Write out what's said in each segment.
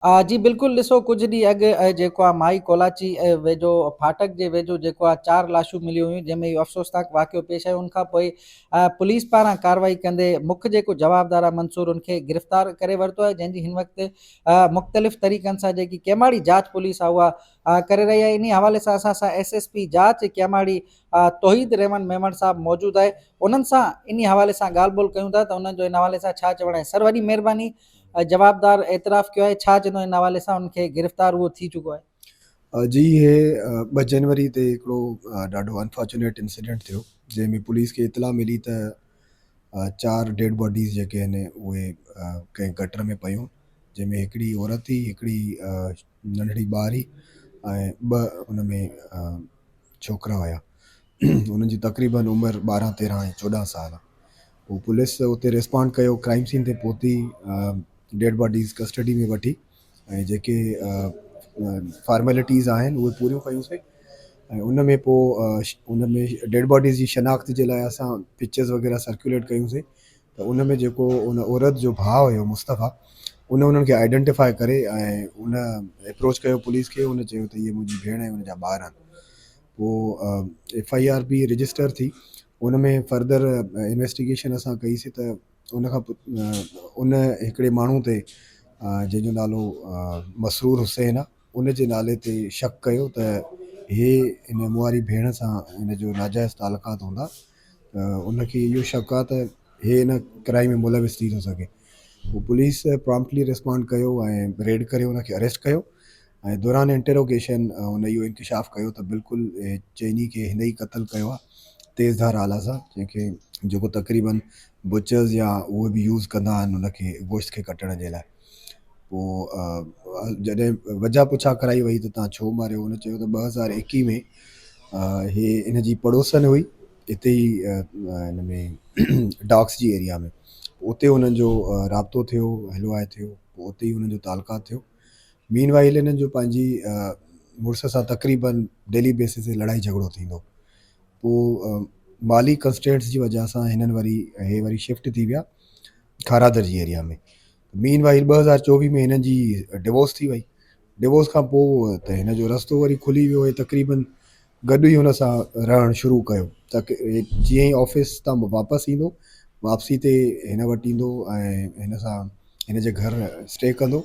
جي بلڪل ڏسو ڪجهه ڏينهن اڳ جيڪو آ مائي ڪولاچي ويجهو ڦاٽڪ جي ويجهو جيڪو آ چار لاشون مليون هيون جنهن ۾ اهو افسوسناڪ واقعو پيش آيو ان کان پوء پوليس پاران ڪارروائي ڪندي مک جيڪو جوابدار آ منصور ان کي گرفتار ڪري ورتو آهي جنهن جي هن وقت مختلف طريقن سان جيڪي ڪيماڙي جاچ پوليس آ اها ڪري رهي آهي انهي حوالي سان اسان سان ايس ايس پي جاچ ڪيماڙي توحيد رحمان ميمڻ صاحب موجود آهي انهن سان انهي حوالي سان ڳالهه ٻولهه ڪيون ٿا ته انهن جو ان حوالي سان ڇا چوڻ آهي سر وڏي مهرباني جوابدار اعتراف ڪيو آهي، ڇا چوندو ان حوالي سان ان کي گرفتار اهو ٿي چڪو آهي. جي هي ٻه جنوري تي هڪڙو ڏاڍو انفارچونيٽ انسيڊنٽ ٿيو جنهن ۾ پوليس کي اطلاع ملي ته چار ڊيڊ باڊيز جيڪي آهن اهي ڪنهن گٽر ۾ پيون جنهن ۾ هڪڙي عورت هئي هڪڙي ننڍڙي ٻار هئي ۽ ٻه ان ۾ ڇوڪرا هيا انهن جي تقريبن عمر ٻارهن تيرهن ۽ چوڏهن سال پوء پوليس اتي ريسپانڊ ڪيو ڪرائم سين تي پهتي ڊيڊ باڊيز ڪسٽڊي ۾ وٺي ۽ جيڪي فارملٽيز آهن اهي پوريون ڪيونسي ۽ ان ۾ پوء ان ۾ ڊيڊ باڊيز جي شناخت جي لاء اسان پڪچرز وغيره سرڪيوليٽ ڪيونسي ته ان ۾ جيڪو ان عورت جو ڀاء هيو مصطفيٰ ان انهن کي آئيڊنٽيفائي ڪري ۽ ان اپروچ ڪيو پوليس کي ان چيو ته اهي منهنجي ڀيڻ ۽ ان جا ٻار آهن پوء ايف I R به رجسٽر ٿي ان ۾ فردر انويسٽيگيشن اسان ڪئي سي ته ان کان ان هڪڙي ماڻهو تي جنهن جو نالو مسرور حسين آهي ان جي نالي تي شڪ ڪيو ته هي ان مون واري ڀيڻ سان ان جو ناجائز تعلقات هوندا ته ان کي اهو شڪ آهي ته هي ان ڪرائم ۾ ملوث ٿي ٿو سگهي پوء پوليس پرامپٽلي ريسپانڊ ڪيو ۽ ريڊ ڪري ان کي اريسٽ ڪيو ۽ دوران انٽروگيشن هن اهو انڪشاف ڪيو ته بلڪل چئني کي هن ئي قتل ڪيو آهي تيز ڌار آلا سان جنهن کي جيڪو تقريبن بچرز يا اهي به يوز ڪندا آهن ان کي گوشت کي ڪٽڻ جي لاء پوء جڏهن وجهه پڇا ڪرائي وئي ته تان ڇو ماريو هن چيو ته 2021 ۾ هي ان جي پڙوسن هئي اتي ئي ان ۾ ڊاڪس جي ايريا ۾ اتي انهن جو رابطو ٿيو هلو آء ٿيو پوء اتي ئي انهن جو تعلقات ٿيو مين وائل انهن جو پنهنجي مڙس سان تقريبن ڊيلي بيسس تي لڙائي جهڳڙو ٿيندو پوء مالي ڪنسٽرينٽس جي وجه سان هنن وري هي وري شفٽ ٿي ويا کارادر جي ايريا ۾ مين وائل 2024 ۾ هنن جي ڊوورس ٿي وئي ڊوورس کان پوء ته هن جو رستو وري کلي ويو ۽ تقريبن گڏ ئي هن سان رهڻ شروع ڪيو ته جيئن ئي آفيس تان واپس ايندو واپسي تي هن وٽ ايندو ۽ هن سان هن جي گهر اسٽي ڪندو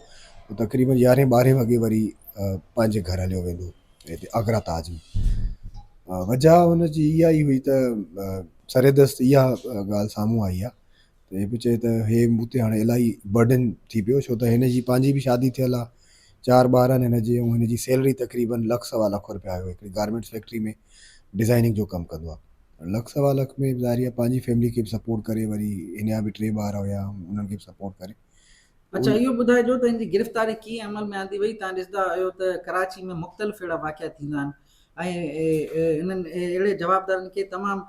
پوء تقريبن يارهين ٻارهين وڳي وري پنهنجي گهر هليو ويندو هتي آگرا تاج ۾ وجهه هن جي اها ئي هئي ته سريدست اها ڳالهه سامهون آئي آهي ته هي پيو چئي ته هي مون تي هاڻي الاهي برڊن ٿي پيو ڇو ته هن جي پنهنجي به شادي ٿيل آهي چار ٻار آهن هن جي ۽ هن جي سيلري تقريبن لک سوا لک روپيا هيو هڪڙي گارمينٽس فيڪٽري ۾ ڊزائننگ جو ڪم ڪندو آهي لک سوا لک ۾ ظاهري آهي پنهنجي فيملي کي به سپورٽ ڪري وري هن جا به ٽي ٻار هيا انهن کي به سپورٽ ڪري. اڇا اهو ٻڌائجو ته هن جي گرفتاري ڪيئن عمل ۾ آندي وئي تان ڏسندا آهيو ته ڪراچي ۾ مختلف اهڙا واقعا ٿيندا آهن ۽ انهن اهڙي جوابدارن کي تمام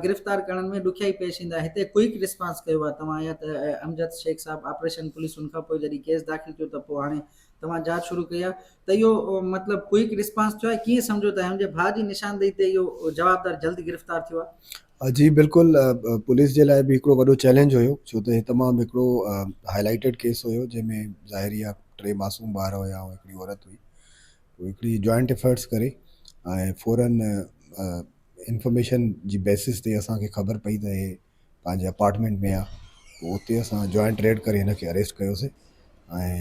گرفتار ڪرڻ ۾ ڏکيائي پيش ايندا هتي ڪوئڪ رسپانس ڪيو آهي توهان يا ته امجد شيخ صاحب آپريشن پوليس ان کان پوء جڏهن ڪيس داخل ٿيو ته پوء هاڻي توهان جاچ شروع ڪئي آهي ته اهو مطلب ڪوئڪ رسپانس ٿيو آهي ڪيئن سمجهو ته هن جي ڀاء جي نشاندهي تي اهو جوابدار جلد گرفتار ٿيو آهي. جي بلڪل پوليس جي لاء به هڪڙو وڏو چئلينج هيو ڇو ته هي تمام هڪڙو هائي لائيٽيڊ ڪيس هيو جنهن ۾ ظاهري آهي ٽي معصوم ٻار هيا ۽ هڪڙي عورت هئي پوء هڪڙي جوائنٽ افرٽس ڪري ۽ فورن انفارميشن جي بيسس تي اسان کي خبر پئي ته هي پنهنجي اپارٽمينٽ ۾ آ پوء اتي اسان جوائنٽ ريڊ ڪري هن کي اريسٽ ڪيوسي ۽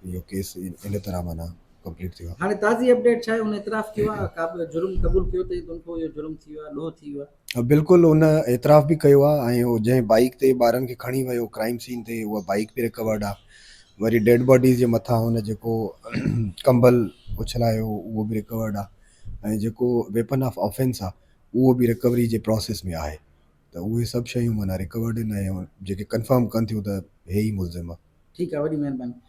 اهو ڪيس ان طرح معنيٰ ڪمپليٽ ٿيو آ. هاڻي تازي اپڊيٽ ڇا آهي ان اعتراف ڪيو آ ڪا به جرم قبول ڪيو اٿئي ته ان کان اهو جرم ٿي ويو آ ڏوهه ٿي ويو آ. بلڪل ان اعتراف به ڪيو آ ۽ اهو جنهن بائيڪ تي ٻارن کي کڻي ويو ڪرائيم سين تي اها بائيڪ به رڪورڊ آ وري ڊيڊ باڊيز جي مٿان هن جيڪو ڪمبل اڇلايو اهو به رڪورڊ آ ۽ جيڪو ويپن آف آفينس آ اهو به رڪوري جي پراسيس ۾ آهي ته اهي سڀ شيون معنيٰ رڪورڊ آهن ۽ جيڪي ڪنفرم ڪن ٿيون ته هي ئي ملزم آ. ٺيڪ آ وڏي مهرباني.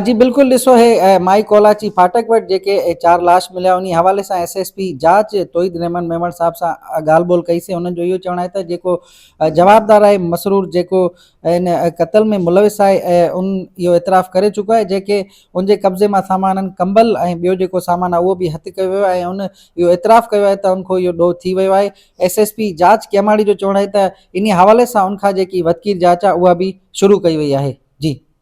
جي بلڪل ڏسو هي مائي ڪولاچي ڦاٽڪ وٽ جيڪي چار لاش مليا انهي حوالي سان ايس ايس پي جاچ توحيد رحمان ميمڻ صاحب سان ڳالهه ٻولهه ڪئي سي انهن جو اهو چوڻ آهي ته جيڪو جوابدار آهي مسرور جيڪو ان قتل ۾ ملوث آهي ان اهو اعتراف ڪري چڪو آهي جيڪي ان جي قبضي مان سامانن ڪمبل ۽ ٻيو جيڪو سامان آهي اهو به هٿ ڪيو ويو آهي ۽ ان اهو اعتراف ڪيو آهي ته ان کان اهو ڏوهه ٿي ويو آهي ايس ايس پي جاچ ڪيماڙي جو چوڻ آهي ته انهي حوالي سان ان کان جيڪي وڌڪير جاچ آهي اها به شروع ڪئي وئي آهي.